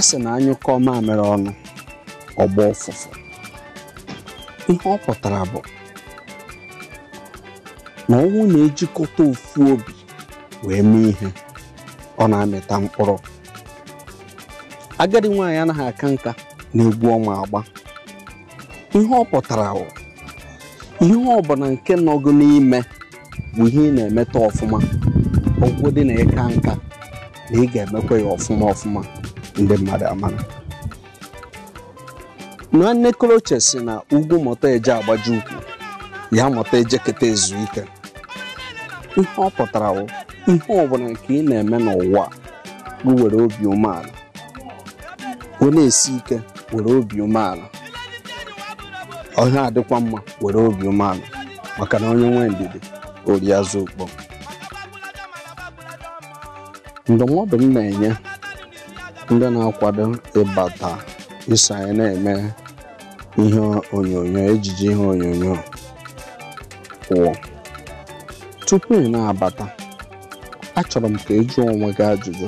A sị na anyụkọ mamịrị ọnụ ọgbọ ụfụfụ. Ihe ọ pụtara bụ na ọnwụ na-ejikọta ofu obi wee mee ihe, ọ na-amịta mkpụrụ. Agadi nwaanyị anaghị aka nka na-egwu ọnwa agba. Ihe ọ pụtara bụ ihe ọbụla nke nọgụ n'ime bụ ihe ị na-emeta ọfụma. Ọgwụ dị na ịka nka na ị ga-emekwa ya ọfụma ọfụma, ndị mmadụ amara. Nwanne Koroche si na ugwu mụta eje agbaji ukwu, ya mụta eje keta ezu ike. Ihe ọ pụtara bụ ihe ọbụla nke ị na-eme n'ụwa bụ were obi umeala, wee na-esi ike were obi umeala, ọha adịkwa mma were obi umeala, maka na onye nwe ndidi ori azụ ukpo. Ndụmọdụ m na-enye ndị na-akwado ịbata iso anyị na-eme ihe onyonyo, ejije ihe onyonyo pụọ, tupu ị na-abata, achọrọ m ka ị jụọ onwe gị ajụjụ.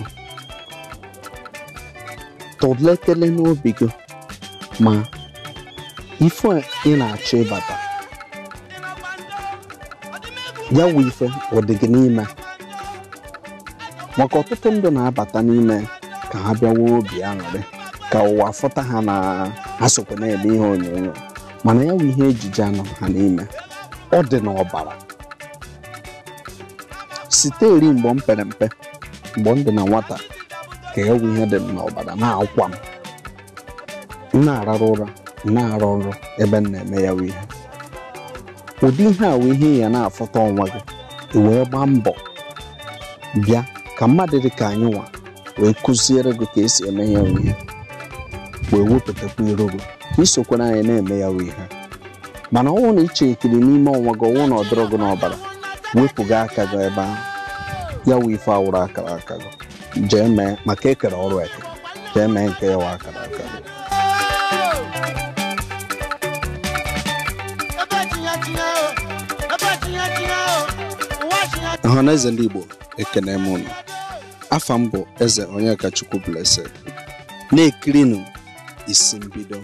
Tụlekele n'obi gị ma ife ị na-achọ ịbata ya wụ ife ọ dị gị n'ime, maka ọtụtụ ndị na-abata n'ime ka ha bịa nwee obi aṅụrị, ka ụwa fụta ha na ha sokwa na-eme ihe onyonyo, mana ya wụ ihe ejije anọ ha n'ime, ọ dị n'ọbara. Site eri mgbe m pere mpe, mgbe m dị na nwata, ka ya wụ ihe dị m n'ọbara na-akwa m, m na-arara ụra, m na-arụ ọrụ ebe m na-eme ya wụ ihe. Ụdị ihe a wụ ihe ya na-afụta onwe gị, i wee gbaa mbọ bịa ka mmadụ dị ka anyị nwa wee kụziere gị ka esi eme ya wụ ihe, wee wepụtakwa iro gị ka isokwara anyị na-eme ya wụ ihe. Mana ọ bụrụ na ị chekiri n'ime onwe gị, ọnwụ na ọ dọrọ gị n'ọbara, wepụga aka gị ebe ahụ, ya wụ ife awụrụ akara aka gị, jee mee maka ekere ọrụ eke, jee mee nke ya wụ akara aka gị. Ọhaneze ndị Igbo, ekene m unu. Afa m bụ Eze Onyekachukwu Blessed. Na-ekirinụ Isi Mbido.